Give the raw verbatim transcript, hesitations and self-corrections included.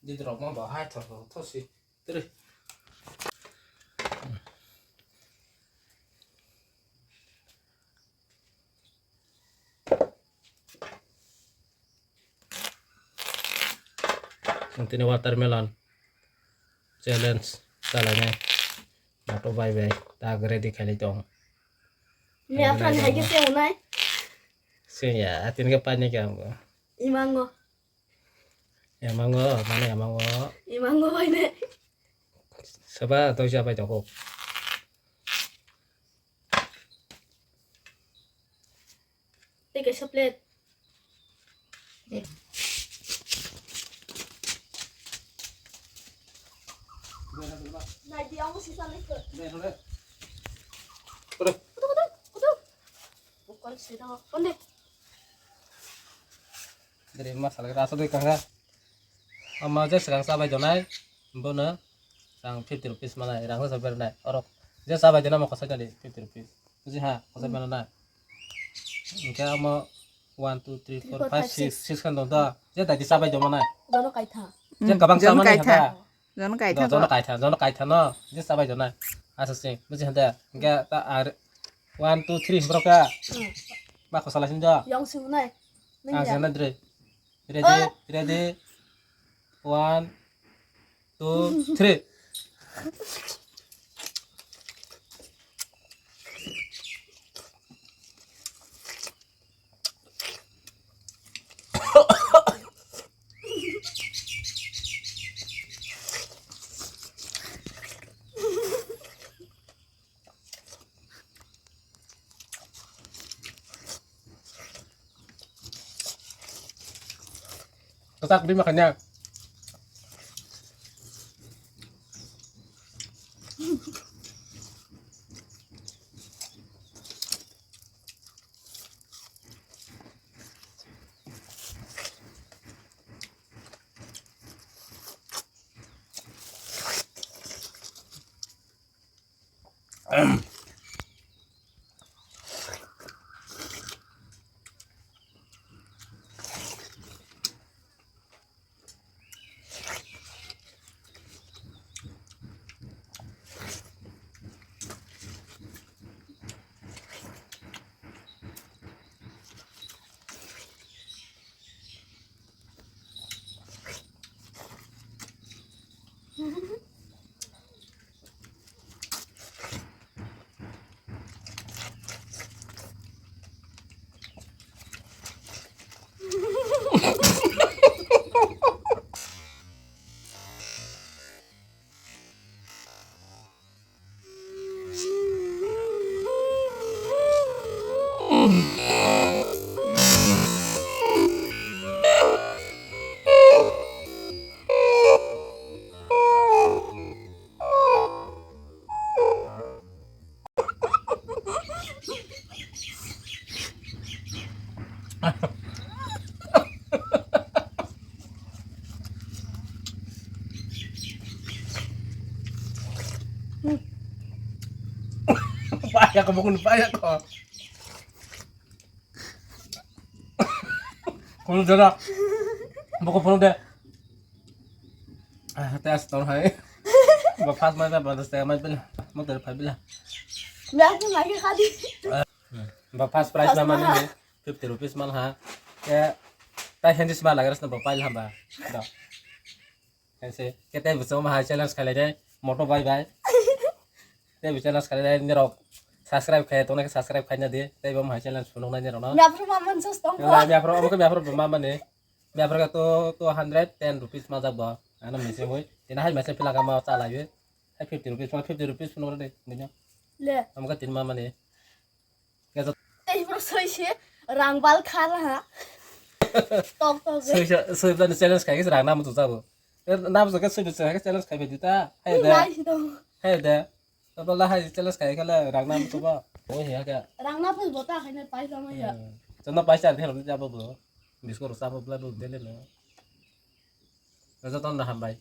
Didi rok ma ba hai thor thor thor si. Tiri. Tini watermelon challenge chalainai. Moto bai bai tak ready khailai tong. Ni aphan hai khe se unai. Sing ya, atin ke pani ke amgo. Imango. Emango, mane emango. Imango bai ne. Saba toisa bai toko. Tei kaisa plate. Nai di, amo sisa lei khe. Kudu, kudu, kudu. Bukol sida, konde. Dari masalah kita asal kanga. Ama je swkang chabai donai, bono rang fifty rupees manai, rang sa bernai. Orok je chabai donai mo khosai tadi fifty rupees. Buji ha, khosai mana na. Hingke amo one, two, three, four, five, six, six khan dong to. Je dagi chabai dong manai. Jono kaitha. Je kabang chamanai kaitha. Jono kaitha. Jono kaitha, jono kaitha no. Je chabai donai. Asa sing, buji hande. Hingke ta ar one, two, three borok ka. Ma khosala sing do. Yang sing nai. Ang sing nai dre. Ready, ready. One, two, three. Ketak di makannya. Paya ko, bukun paya ko. Kono jora. Boko phone de. Ah, te as ton hai. Ba fast mai ba das te mai bila. Mo ter phai bila. Ba ke mai ke khadi. Ba first prize ma mani fifty rupees mal ha. Ke tai hendi sma lagaras na ba pail ha ba. Da. Kaise, ke tei bwswk ma hai challenge khailai de, moto bai bai. Tei bo challenge khailai de, nirok subscribe khai, tongna khe subscribe khaina di, tei bo ma hai challenge phunuk nai nirok no. Mia phuru ma man sos tong. Mia phuru, omo khe mia phuru ma mani. Mia phuru khe two, two hundred ten rupees ma jak bo. Ano mese hui, tina hai mese pila kama cha lai. Hai fifty rupees, fifty rupees phunuk de, bini. Le. Omo khe tin ma mani. Kesa. Tei bro soi se rang bal kha na ha. Tok tok. Soi se, soi bla challenge khai kisa rang nam tu jabo. Nam so ke soi se challenge khai bedi ta. Hai de. Nai si dong. Hai de. Tabla hai challenge khai kala rang nam tu ba. Oi ya ka. Rang na phai bota khai na pai sama ya. Chana pai sa de ro jabo bo. Biskor sa bo bla bo dele no. Kesa ton na ham bai.